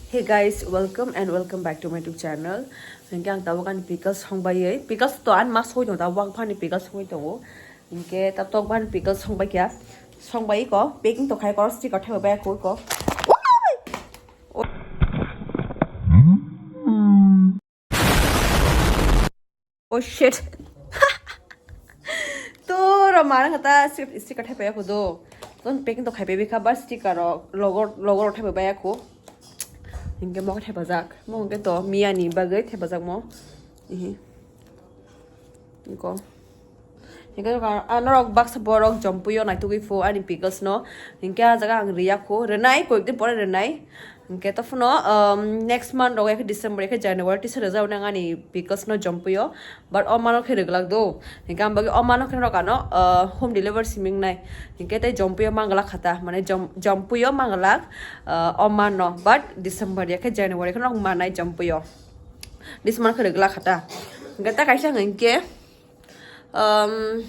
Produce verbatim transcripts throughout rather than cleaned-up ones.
Hey guys, welcome and welcome back to my YouTube channel. Hingke ang tabuk ani pickles songbai, pickles to ani ma soi tongo, tabuk ang phani pickles songbai tongo. Hingke tabuk ang phani pickles songbai kya, songbai ko packing to khai koro sticker thebo bai ko ko. Oh shit. To ro mana kata sticker thebo bai ko do. Ton packing to khai bai kha ba sticker ro logo logo thebo bai ko. Hingke mo thebajak. Mo hingke to miyani bagwi thebajak mo. Ihi. Iko. Hingke ka-, ah, norok baksa borok jompuyo naitugwi phu ani pickles no. Hingke ah jaga ang riya khu. Renai, koyekdin pore renai. Hingke to phuno, um, next month rok, ekhe December, ekhe January, tisa rwjak nang ani pickles no jompuyo. But o mano khe rwglak do. Hingke ang bagwi o mano khe norok ano, uh, home delivery siming nai. Hingke tei jompuyo manglak khata. Mane jom-, jompuyo manglak, uh, o mano. But December, ekhe January, khe norok manai jompuyo. This month khe rwglak khata. Hingke ta kaisa hingke, um,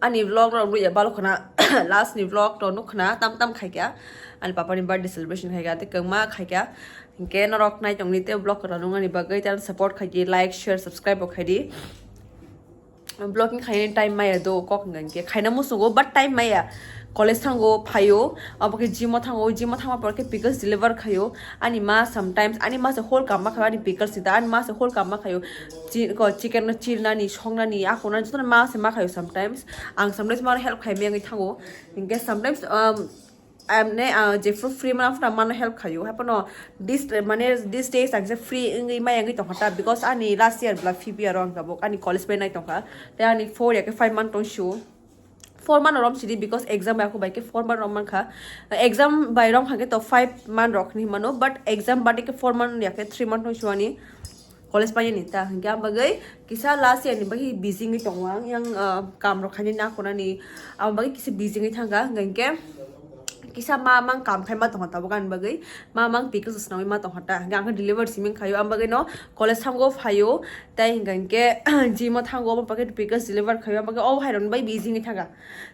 ani vlog rok nuya balo khna, last ni vlog to nuk khna, tam tam khaikya. Ani papa ni birthday celebration khaikya, tei kwma khaikya. Hingke norok nai tongni tei vlog rok nung ani bagwi, tei support khaidi, like, share, subscribe bo khaidi. Vlogging khaina time maya do, kok hwnka hwnkhe khaina muchungo, but time maya. College thango, phaio, abo khe gym o thango, gym o thangma pore khe pickles deliver khaio. Ani ma sometimes, ani ma se whole kam ma khaio, ani pickles ni ta, ani ma se whole kam ma khaio. Chi-, ko, chicken no chirnani, songnani, akonani, jotono ma se ma khaio sometimes. Ang sometimes ma help khai maya wngwi thango. Hingke sometimes, um, Amne, ah, jephru free mana phano mano help khaio. Haphano this, mane, these days ang kisa free wngwi maya wngwi tongkha ta, because ani last year bla fee biya rok ang tabuk ani college bai nai tongkha. Tei ani four ya khe five month tong sio. Four month rom sidi because exam bai khe four month rom mankha. Exam bai rom kha khe to five month rok hinwi mano, but exam bade khe four month ya khe three month tong sio ani. College paiyani ta hingke ang bagwi kisa last year ni bagwi busy wngwi tongo ang, yang, ah, kam rok khainani nakonani, ang bagwi kisa busy wngwi thangkha, hingke kisa ma mang kam khai ma tongkha tabuk ani bagwi, ma mang pickles swnamwi ma tongkha ta, hingke ang khe delivery siming khaio, ang bagwi no college thango phaio, tei hingka hingke gym o thango, obo bagwi pickles deliver khaio, ang bagwi o hai rok ni bagwi busy wngwi thangkha,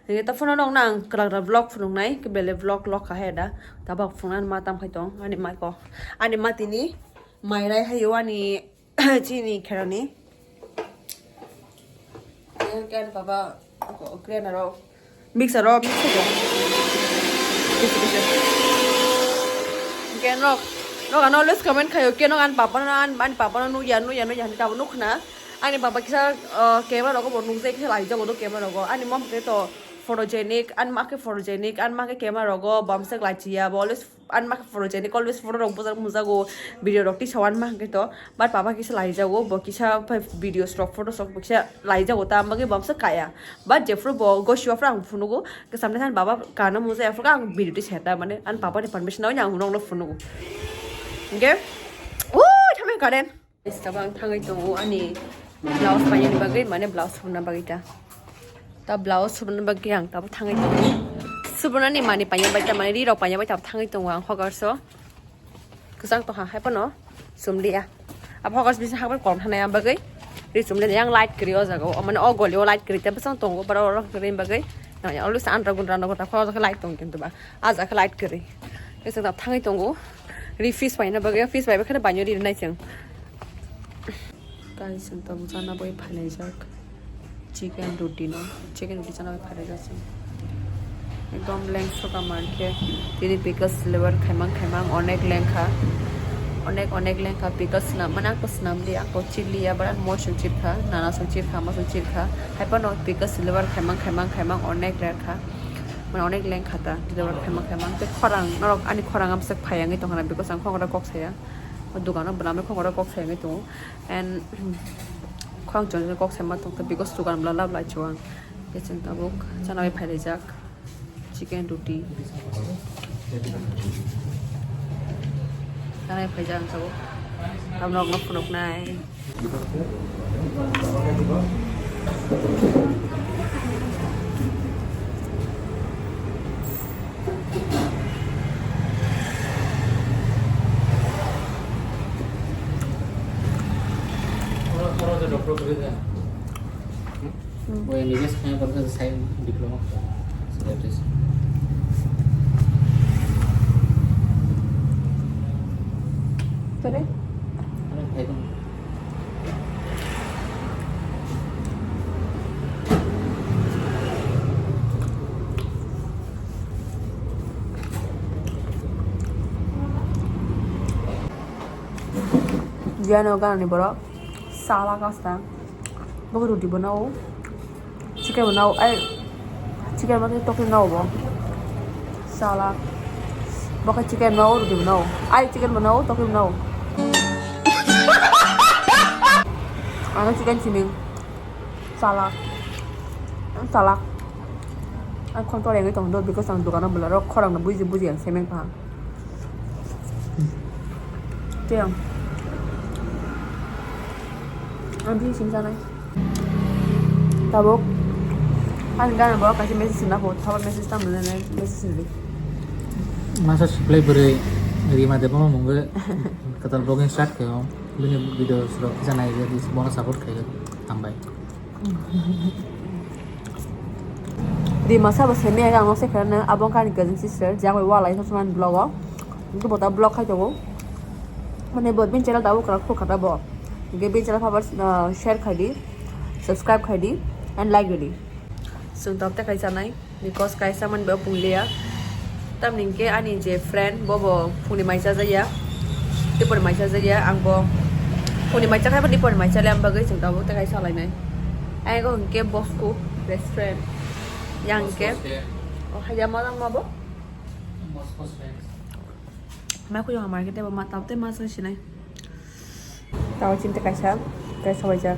hingke ta phone o nokna ang kwrak kwrak vlog phunuknai, bele vlog log kha hai da, tabuk phunuknani ma tam khai tong ani ma ko, ani ma tini. Mairai hayo ani chini kherani. Yang kan baba, ako, grinder rok, mixer rok, mixer rok. Kisi, kisi. Ken rok, rok ano always comment khayo, ken rok an papa na, an, an papa na nuya, nuya, nuya, hani tabo nukna. Ani baba kisa, uh, camera rogo bo nukjai, kisa lai jago do camera rogo. Ani mom ke to photogenic, an ma ke photogenic, an ma ke camera rogo, bamsek lai chiya, bo always an ma khe photogenic, always photo rok bujak mujago, video rok tisao an ma hwnkhe to, but papa kisa laijago, bo kisa videos rok, photos rok bo kisa laijago, ta bagwi bo hamsa kaya, but jephru bo gosio phra ang phunugo, khe samne than baba kana mujai aphuru ang video tisaya ta, mane an papa ni permission nai ang nokno phunugo, hwnkhe, o thamai karen. Guys, tabuk ang thangwi tongo ani blouse painani bagwi, mane blouse subna bagwi ta. Ta blouse subna bagwi ang tabuk thangwi tongo. Subnani mani paina bai ta, mane ri rok paina bai tabuk thangwi tongo ang hokar so. Kwchang tongkha hai phano sumliya. Abo hokar so bising hakbai kolom thanai ang bagwi. Ri sumliya yang light kwrwi o jaga o, mane o goli o light kwrwi ta bwsang tongo, borok rok kwrwi bagwi. Nang ya always andra gundra no gota hokar so light tong kintu ba. Ah jaga light kwrwi. Guys, ang tabuk thangwi tongo. Ri fish paina bagwi, fish bai bai kheno baino ri nai chwng. Guys, ang tabuk chana bagwi phailaijak chicken roti no, chicken roti chana bagwi phailaijak chwng. Ekdom lengso ka mankhe, tini pickles deliver khaimang khaimang onek lengkha, onek onek lengkha pickles swnam, mane ang to swnam di, ang to chirliya, but ang moichwng chirkha, nana chwng chirkha, ma chwng chirkha, hai phano pickles deliver khaimang khaimang khaimang onek lengkha. Mane onek lengkha ta, deliver khaimang khaimang. Tei khorang, norok ani khorang amswk phai wngwi tongkha na, because ang khorang kok saya. O dogano bwlamwi khorang kok saya wngwi tongo. And khorang chonjoni kok saima tongkha, because dogan bwla lab lai chuang. Khe chwng tabuk chana bai phailaijak chicken roti. Chana bai phaijak ang tabuk. Tamrokno phunuknai. Oro, oro the doctor kore the. Hmm? Oi, M B B S kaya kore the side diploma. So that is. Tore? Jano ganani borok sala kasta. Bokhe roti bo nao. Chicken bo nao. Ai, chicken bo tokhe nao bo. Sala. Bokhe chicken nao, roti bo nao. Ai, chicken bo nao, tokhe bo nao. Ano chicken sini. Sala. Sala. Ang khon tore ngai tong do because ang dukano bwlarok khorang no buji buji ang semeng pha. Tiyang. Ang bini sing sanai. Tabuk. Ang gana borok kaisa message sinna bo, thaba message tam nene message sinna. Masa supply bwrwi Rima Debbarma mungwi kwtal vlogging start khaio. Bini video rok kisa nai di, bono support khaio. Hambai. Rima sabo semi aga ang se khana abo kani cousin sister jang wala isa suman vlog o. Itu bota vlog khai tongo. Mane bo bin channel tabuk kara khuk khata bo. Ge bin channel phabar, ah, share khai di, subscribe khai di, and like di. Sung top te khai sanai. Because kaisa man bo punglia. Tamni hwnkhe ani je friend, bobo phungni mai chajakya. Dipor mai chajakya, ang bo phungni mai chakhai bo dipor mai chale ang bagwi chwng tabuk tei kaisa lainai. Ayego hwnkhe Bosco best friend. Yang hwnkhe, o haya ma ma bo? Mai khuyo hamar khe tebo ma tabuk tei ma se sinai. Tao chini kaisa, kaisa waijak.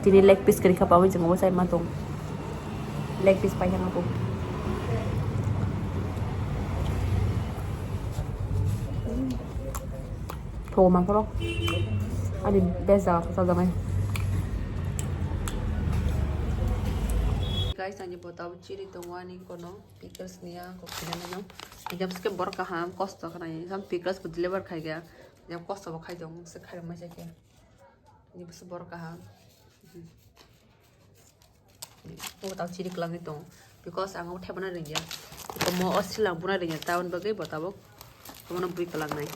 Tini leg piece kari kha pawi jeng obo chai ma tong. Leg piece pai kha nang kuk. Thogo man phoro. Ani best jaga thok sajak nai. Guys, ani bo tao chiri tongo ani kono. Pickles ni ya kok kina nang. Jam ske bor kaham kosto khna. Sam pickles bo deliver khai ga. Jam kosto bo khai jong se khai mai jake. Ni bus bor kaham. Bo tao chiri kwlangwi tong. Because ang o thebana ringya. Komo o silang buna ringya town bagwi bo tabuk. Komono bui kwlangnai.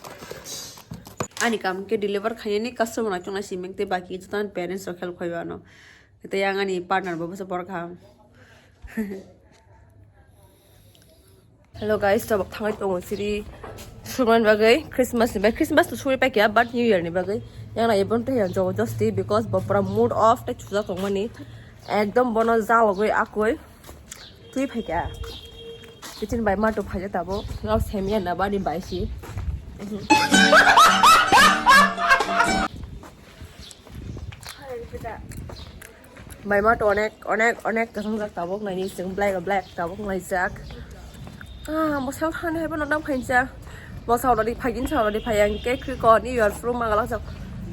Ani kam ke deliver khainani customer rok chongnai simeng tei baki joto ani parents rok help khaiba ano. Tei ang ani partner bo bwsa bor kaham. Hello guys, tabuk thangwi tongo siri suman bagwi Christmas ni bagwi. Christmas to suri paikya but New Year ni bagwi. Yang na ebon tei yang jogo josti because bo pura mood off tei chujak tongmani. Ekdom bono jalogwi akwi twi phaikya. Kitchen bai ma to phaikya tabuk. Rok semya na bani bai si. Bai ma to onek, onek, onek kasam jak tabuk naini sing black, black tabuk naijak. Ah, bosal thani hai bono dam khainsa. Bosal rodi phagin sa rodi phayang ke kri ko ni yor fru ma galak jak.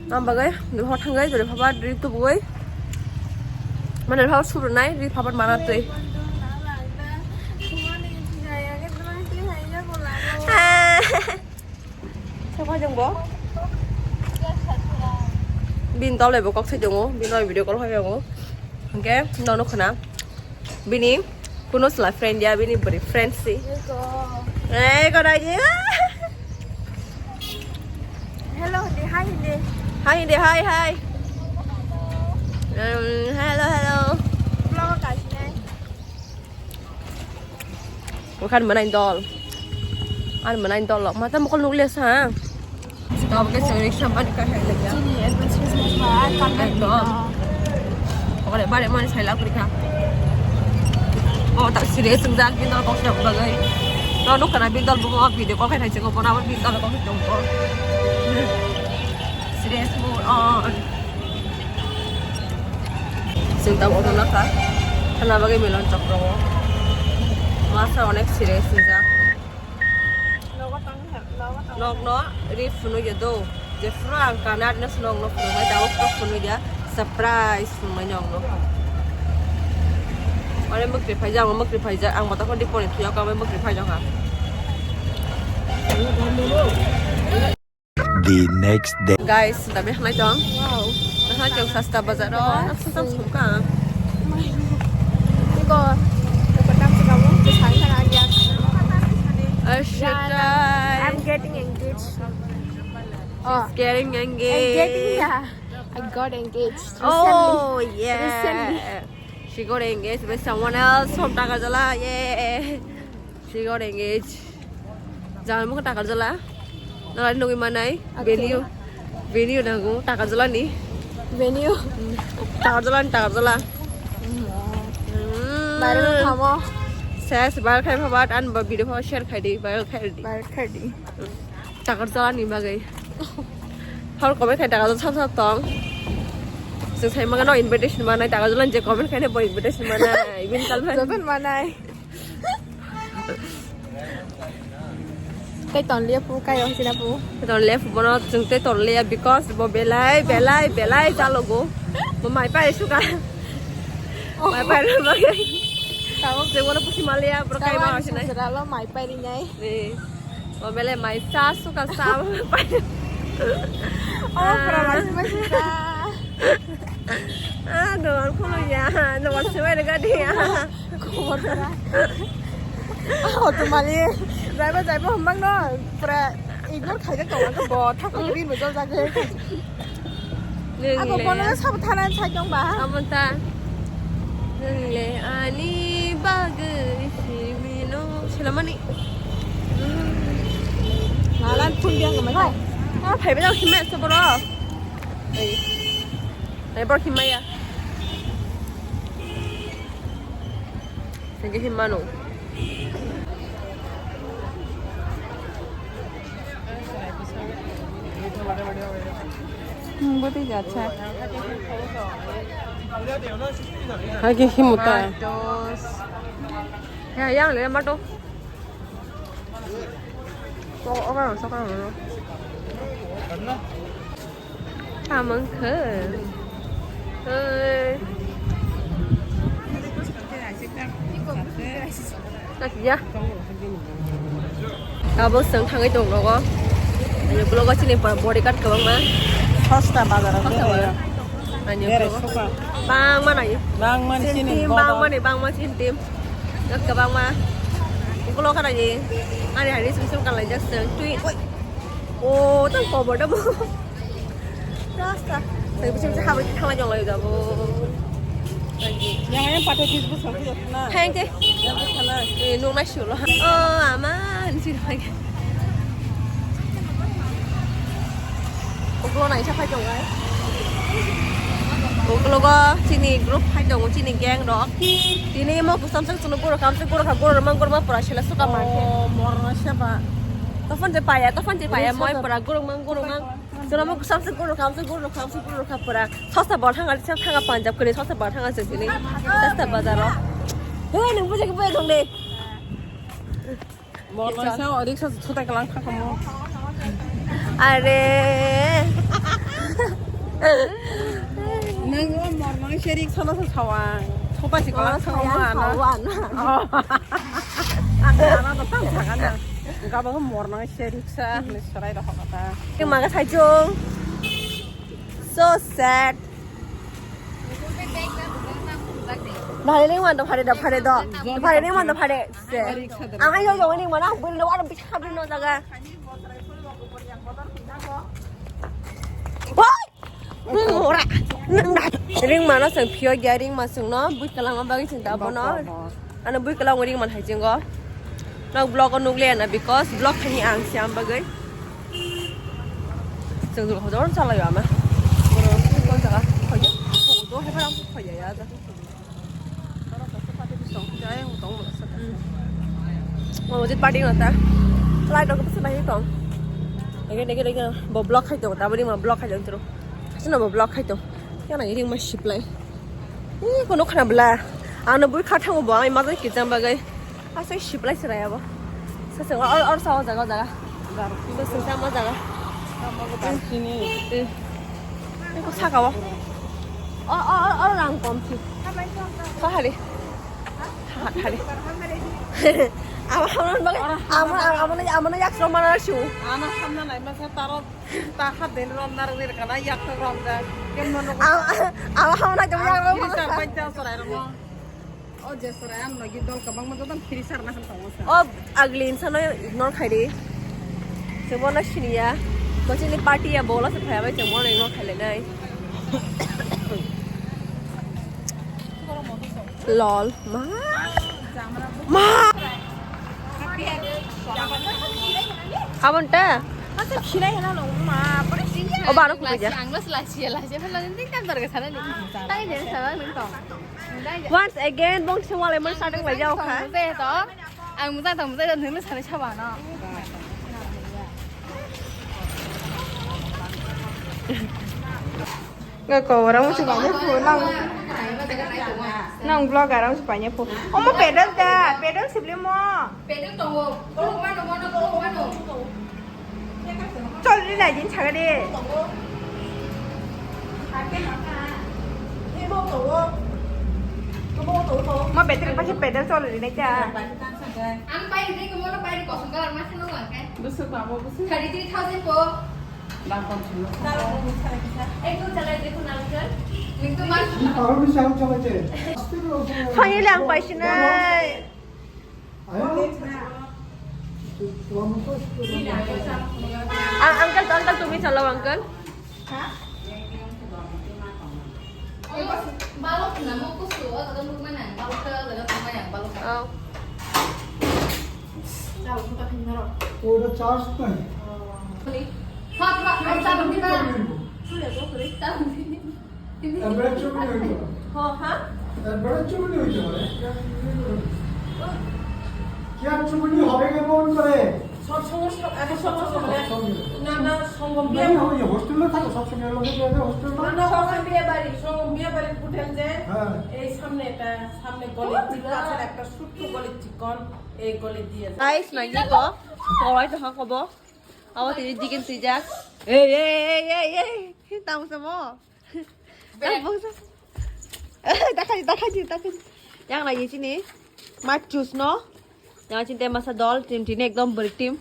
Nam bagai, ni ho thangai jori phaba dri tu bugoi. Mana phaba suru nai, dri phaba mana tui. Ah. Sofa jong bo? Bin tole bo kok se jongo, bin oi video call hoyongo. Hingke nono khna. Bini kuno sla friend ya, bini bri friend si. Eh, kau dah je. Hello, hindi, hi, hindi. Hi, hindi, hi, hi. Um, hello, hello. Vlog ka sini. Bukan menai dol. An menai dol lo. Mata mukul nukle sa. Stop ke sori saman ka hai lagi. Sini, advance Christmas ba, kan kan. Ekdom. Pokoknya balik mana saya lapor ka. Oh, tak serius, sengjak bindol kok siap bagai. Lo nuk kana bindol bungo video kok hai hai cengko pona bindol kok siap ko. Serius mo, oh. Chwng tabuk omo nokha. Thana bagwi milon chokrogo. Masa onek serious wngjak. Nokno ri phunukya do. Jephru ang kana rino se nokno phunuknai, tabuk phunukya. Surprise phunuknai nokno. Ore mwkri phaijak, ang mwkri phaijak. Ang motokho diponi thuyok, ang mwkri phaijak ha. The next day. Guys, tabi hanai tong. Wow. Hanai tong sasta bazar o. Sasta sumka. Iko, dapat tam sekamu, terus hari hari aja. Oh, shit, guys. I'm getting engaged. Oh. She's getting engaged. Getting, yeah. I got engaged. Oh, recently. Yeah. Recently. She got engaged with someone else from Takarjala. Yeah. She got engaged. Jami mukha Takarjala. Nalai nugui manai. Okay. Venue. Venue nango Takarjala ni. Venue. Takarjala ni Takarjala. Mm. Viral khamo. Ses viral khai phabat an ba video phabat share khai di, viral khai di. Viral khai di. Takarjala ni bagwi. Hor comment khai Takarjala sab sab tong. Sing sai mangano invitation manai Takarjala je comment khai ne bo invitation manai. Ibin kalban. Joton manai. Tei tonliya pu, kai ong sina pu. Tei tonliya pu, bono chwng tei tonliya because bo belai, belai, belai jalogo. Bo mai pai suka. Oh. Mai pai rw bagwi. Tabuk chwng bono pusi maliya, boro kai ma sina. Salo mai pai rinai. Ni. Bo belai mai sa suka sa pai. Oh, pura mai suka. Ah, dogan khulukya, dogan swbai rwkha de. Khobor pura. Ah, auto malik. Jaibo, jaibo, hwnbang no, pura ignore khaijak tongo, bo thakma green bo joljak. Ako bono sabo thana sai tong ba. Amo ta. Nwngle ani bagwi simi no. Selamani. Lalan phun dia ngamai. Ah, phaibai jang simi se borok. Ei. Ei, borok himma ya. Sengke himmano. Hmm, boti jacha. Hai ke himuta. Matos. Ya, yang le mato. Oh, oka, oka, oka. Tamang khe. Oi. Tak ya. Abo seng thangai tong rogo. Ani blogo chini bodyguard kwbangma. Sosta bazar. Sosta bazar. Ani blogo. Bangma nai. Bangma chini. Bangma ni bangma chini. Kwbangma. Ukulok khana ni. Ani hari sum sum kan lai jak seng. Tui. Oi. O, tang kobo da bo. Rasta. Tang bisa bisa habis tang lai jong lai da bo. Yang yang pakai jus bus sampai na. Heng ke. Yang ke sana. Eh, nung nai shulo. Oh, aman si lagi. Ukulok nai sa phai tongo. Ukulogo chini group phai tongo, chini gang rok. Tini mo kusam sak chwngno guro kam se guro kha, guro mang guro ma pura sela suka man khe. Oh, morna seba. Tofon je paya, tofon je paya, moi pura guro mang guro mang. Chwngno mo kusam se guro kam se guro kam se guro kha pura. Sosta bor thanga, thanga Punjab kani sosta bor thanga se tini. Sosta bazar ro. He, nung bujai ke bujai thong de. Mornai sa o riksa se thutai kalang kha kamo. Are. Nang o mornai se riksa no sa sawang. Thutai se kalang kha kamo ana. Oh. Ana no tang thang ana. Gabo mornai se riksa ni sarai rok kata. Ke maga sai chung. So sad. Bhai, ning man do phare do, phare do. Phare, ning man do phare. Se. Ang ayo yo ning mana, buri lo, ano bisa kabri no jaga. Woi! Ning ora. Ning da. Ring mana sang phio gya ring ma sung no, bui kalang ma bagi sing da bono. Ano bui kalang ring man hai jingo. No vlog o nukle na because vlog thani ang siam bagwi. Chwng jora hojor chalaio ama. Boro kol jaga khoya. Hodo hai parang khoya ya da. Oh, jit party nata. Light rok bwswk bai tong. Ege ege ege bo vlog khai tong. Tabari ma vlog khai tong tro. Sino bo vlog khai tong. Yana ring ma siplai. Ih, kono khana bla. Ano bui kha thango bo, ai ma jai kijam bagai. Asai siplai se raya bo. Saseng or or sa o jaga o jaga. Saseng sa ma jaga. Sini. Eh. Eko saka o. O o o o rang kom thi. Sa hari. Ha hari. Ama hamna bagai. Ama ama ama yak so mana shu. Ama hamna nai ma sa taro. Ta kha den rom nar lir kana yak rom da. Kem no no. Ama ama hamna jom yak rom. Kiri sar paita sorai rom. O je sorai am nogi dol kabang ma jodan kiri sar na han tongo sa. O agli insan no ignore khai di. Sebo na siniya. Bo chini party ya bola se phaya bai chengmo lengno khaile nai. Lol. Ma. Ma. Habon ta? Asa khilai hena no ma. O baro kuja. Ang los lasi lasi phala ni kan dar ga sana ni. Tai ne sana ni to. Once again bong se wale man sadang lai jao kha. Ang mujang tong mujang tong nung sana saba no. Nga ko orang mesti banyak pun nang. Nang vlog orang mesti banyak pun. Omo pedal da, pedal sebelum mo. Pedal tong wo. Kalau mana mana kalau mana. Chol ri nai din chaga de. Ma battery pakai pedal chol ri nai cha. Ang pai ri ke mono pai ri kosong kalar ma seno lang ke. Busuk babo busuk. Thirty three thousand ko. Dampam sino. Ek dun chalai dekho na uncle. Ning to mas. Parami sang chalai che. Finally ang pai sinai. Ang-, uncle, uncle, tumi chalao, uncle. Oh. Oda charge nai. Advert ছবি হইতে পারে। হ্যাঁ, হ্যাঁ। Advert ছবি হইতে পারে। কি আর ছবি হবে কেমন করে? সব সময় সব, এত সব সময় সব সময়। না, না, সঙ্গম বিয়ে। না, ওই হোস্টেলে থাকো, সব সময় লোকে বিয়ে দেয়, হোস্টেল না। না, না, সব সময় বিয়ে বাড়ি, সঙ্গম বিয়ে বাড়ির হোটেল যে, হ্যাঁ। এই সামনে এটা, সামনে গলির চিকন আছে, একটা ছোট্ট গলির চিকন, এই গলি দিয়ে যায়। Guys, nai ko, kawai to ha kobo. Abo tini chicken swijak. Ei, ei, ei, ei, ei. Tamo samo. Dakhai, dakhai, dakhai. Yang lagi sini. Macus no. Yang cinta masa dol, tim tini ekdom beri tim.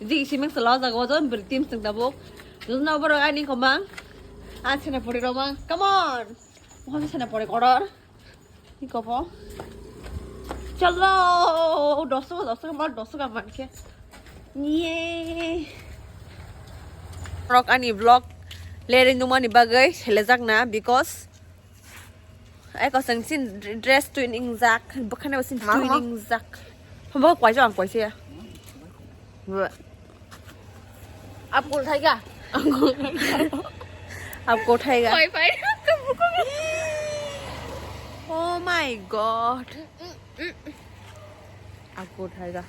Jadi isi meng selalu jago jon beri tim seng tabuk. Jus no borok ani komang. An sana pori romang. Come on. Mo sana pori koror. Iko po. Chalo, doso, doso, mal doso ka mankhe. Ye. Rok ani vlog leri nungmani bagwi selejak na because eko seng sin dress twin ingjak, bukhana sin twin ingjak. Bo kwaisa ang kwaisa. आपको उठाएगा? आपको उठाएगा? Koi pai. Oh my god. आपको उठाएगा?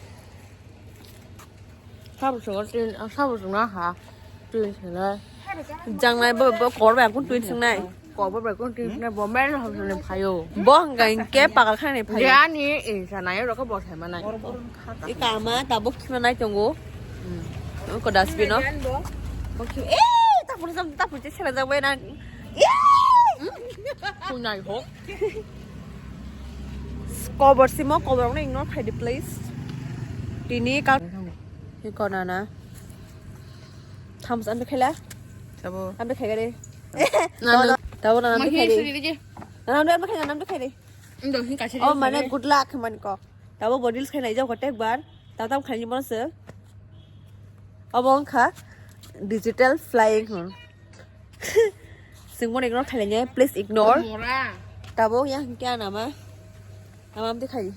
Sabo sungo twin, sabo sungo ha. Twin sila. Jangnai bo, bo kor bai akun twin singnai. Kobo bai kon tip ne bo men hom ne phayo. Bo hwnka hinkhe pagal khani phayo. Ani insa nayo roko bo thai manai. I kama tabuk khima nai tongo. Ko dustbin no. Bo khim, eh, tapur sam, tapur je sela jagbai na. Eh! Kunai ho. Kobor simo, kobor no ignore khai di, please. Tini kal. Hi kona na. Thumbs up khaila. Tabo. Ambe khaigari. Nanu. Tabo nanu khairi. Nanu ambe khairi, nanu khairi. Ndo hin kachi. Oh, mane good luck man ko. Tabo bo reels khaina ijao ko tek bar. Tabo tam khaini bono se. Abo wngkha digital flying hwn. Singmo ignore khailanya, please ignore. Tabo yang kya nama? Ama amte khai.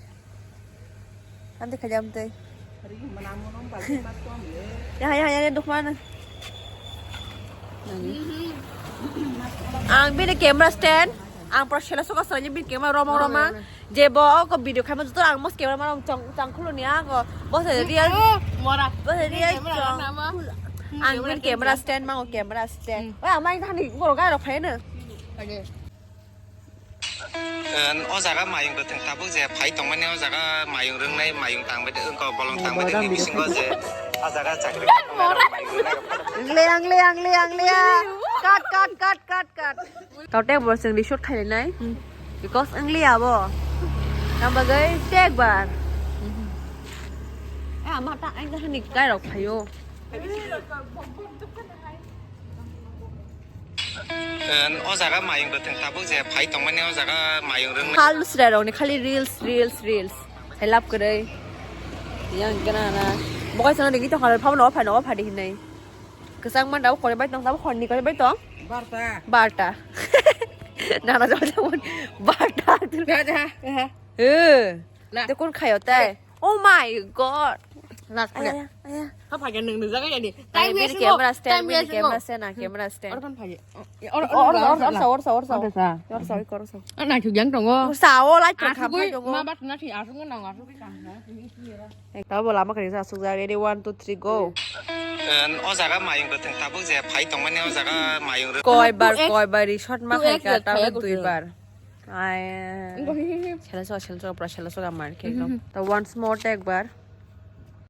Amte khai amte. Ya, ya, ya, ya, dukman. Ang bini camera stand, ang pura sela soka sela bini camera roma roma. Je bo ko video khaima joto ang mos camera ma rong chang chang khulo ni ang ko. Bo se real. Mora. Bo se real. Ang bini camera stand ma ko camera stand. Wah, amai thani boro gai rok phai na. O jaga mayung kwthwng tabuk je phai tongmani, o jaga mayung rwngnai, mayung tangbai de, wngkha bolong tangbai de, ni bisingo je o jaga chakri mayung rwngnai rok. Angle, angle, angle, angle. Cut, cut, cut, cut, cut. Kau tek bo chwng resort khainai. Because angle abo. Tang bagwi tek bar. Eh, ama ta ang hani kai rok phaio. O jaga mayung kwthwng tabuk je phai tongmani, o jaga mayung rwng. Hal sra rokni khali reels, reels, reels. Hai lab kwrwi. Yang gana na. Bokai sana degi to hal phabo no phai no phadi hinai. Kwchang man dao kore bai tong, tabo horni kore bai tong. Barta. Barta. Nana jabo jabo barta. Ja, ja, ja. Eh. Na. Te kun khayo tai? Oh my god. Last Aya, aya, aya. Ha, phai nung nung jaga yani. Ay, Time bini waste camera mo. Stand, Time bini waste camera mo. Stand, ah, camera stand. Or kan phai. Or, or, or, or, or, or, or, or, or, or, or, sa. Or sa, or sa. Ah, na chu yang tongo. Sa, o, light ka Asuk kham gui, tongo. Ma bat na thi asuk nang asuk gui kam na. Ekta bo lama kari sa asuk jaga ni one, two, three, go. O jaga mayung rwthwng tabuk je phai tongmani o jaga mayung rw- Koi bar, Two X, koi bar, resort ma two khai X ka, rwthai tabuk dui bar. Ai. Sela so, sela so, pura sela so, gamar ke ekdom. Ta once more ta ekbar.